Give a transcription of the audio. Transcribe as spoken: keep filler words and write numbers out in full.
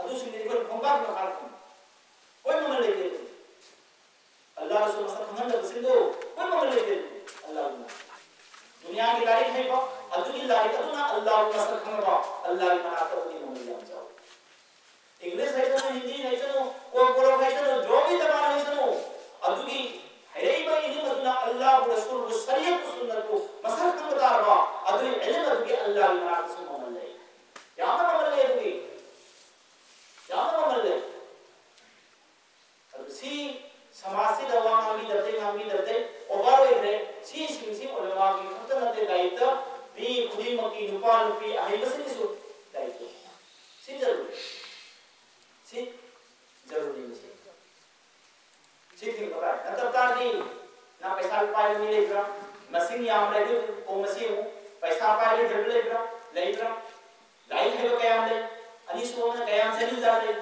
ꯑꯗꯨꯁꯤꯡꯗꯤ ꯑꯩꯈꯣꯏꯅ ꯈꯣꯡꯄꯥꯛꯀꯤ ꯃꯈꯥꯗ ꯊꯝꯕ꯫ ꯑꯩꯈꯣꯏ ꯃꯃꯜ ꯂꯩꯇꯦ꯫ ꯑꯜꯂꯥꯍꯁꯨ ꯃꯁꯛ ꯈꯪꯍꯟꯗꯕꯁꯤꯡꯗꯣ ꯑꯩꯈꯣꯏ ꯃꯃꯜ ꯂꯩꯇꯦ꯫ ꯑꯜꯂꯥꯍꯒꯤ ꯃꯅꯥꯛꯇ꯫ ꯗꯨꯅꯤꯌꯥꯒꯤ ꯂꯥꯏꯔꯤꯛ ꯍꯩꯕ, ꯑꯗꯨꯒꯤ ꯂꯥꯏꯔꯤꯛ ꯑꯗꯨꯅ ꯑꯜꯂꯥꯍꯕꯨ ꯃꯁꯛ ꯈꯪꯉꯕ, ꯑꯜꯂꯥꯍꯒꯤ ꯃꯅꯥꯛꯇ ꯑꯗꯨꯒꯤ ꯃꯃꯜ ꯌꯥꯝ ꯆꯥꯎꯏ꯫ ꯏꯪꯂꯤꯁ ꯍꯩꯁꯅꯨ, ꯍꯤꯟꯗꯤ ꯍꯩꯁꯅꯨ, ꯀꯣꯛ ꯀꯣꯂꯣꯝ ꯍꯩꯁꯅꯨ, ꯖꯣꯕꯤ ꯖꯕꯥꯟ ꯍꯩꯁꯅꯨ, ꯑꯗꯨꯒꯤ ꯍꯩꯔꯛꯏꯕ ꯏꯂꯤꯝ ꯑꯗꯨꯅ ꯑꯜꯂꯥꯍꯕꯨ, ꯔꯁꯨꯜꯕꯨ, ꯁꯔꯤꯌꯠꯄꯨ, ꯁꯨꯟꯅꯠꯄꯨ ꯃꯁꯛ ꯈꯪꯕ ꯇꯥꯔꯕ, ꯑꯗꯨꯒꯤ ꯏꯂꯤꯝ ꯑꯗꯨꯒꯤ ꯑꯜꯂꯥꯍꯒꯤ ꯃꯅꯥꯛꯇꯁꯨ ꯃꯃꯜ ꯂꯩ꯫ ꯌꯥꯝꯅ ꯃꯃꯜ ꯂꯩ ꯑꯗꯨꯒꯤ꯫ ꯌꯥꯝꯅ ꯃꯃꯜ ꯂꯩ꯫ ꯑꯗꯨ ꯁꯤ ꯁꯃꯥꯖꯁꯤꯗ ꯋꯥ ꯉꯥꯡꯕꯤꯗꯕꯗꯩ, ꯉꯥꯡꯕꯤꯗꯕꯗꯩ ꯑꯣꯚꯔ ꯑꯣꯏꯈ꯭ꯔꯦ꯫ ꯁꯤꯁꯤꯡꯁꯤ ꯎꯂꯃꯥꯒꯤ ꯈꯛꯇ ꯅꯠꯇꯦ, ꯂꯥꯏꯔꯤꯛꯇ ꯃꯤ ꯈꯨꯗꯤꯡꯃꯛꯀꯤ, ꯅꯨꯄꯥ ꯅꯨꯄꯤ ꯑꯍꯩꯕꯁꯤꯡꯒꯤꯁꯨ ꯂꯥꯏꯔꯤꯛꯇ꯫ ꯁꯤ ꯖꯔꯨꯔꯤ꯫ ꯁꯤ ꯖꯔꯨꯔꯤ ꯃꯁꯤ꯫ ꯁꯤ ꯊꯤꯡꯕ ꯇꯥꯏ꯫ ꯅꯠꯇꯕ ꯇꯥꯔꯗꯤ ꯅꯪ ꯄꯩꯁꯥ ꯄꯥꯏꯕ ꯃꯤ ꯂꯩꯕ꯭ꯔꯥ? ꯃꯁꯤꯡ ꯌꯥꯝꯕ꯭ꯔꯥ? ꯑꯗꯨ ꯀꯣꯡ ꯃꯁꯤꯡ ꯌꯦꯡꯉꯨ꯫ ꯄꯩꯁꯥ ꯄꯥꯏꯕ ꯍꯩꯕ ꯂꯩꯕ꯭ꯔꯥ? ꯂꯩꯕ꯭ꯔꯥ? ꯂꯥꯏꯔꯤꯛ ꯍꯩꯕ ꯀꯌꯥꯝ ꯂꯩ? ꯑꯅꯤꯁꯨꯕ ꯑꯃꯅ ꯀꯌꯥꯝ ꯆꯍꯤ ꯂꯩ?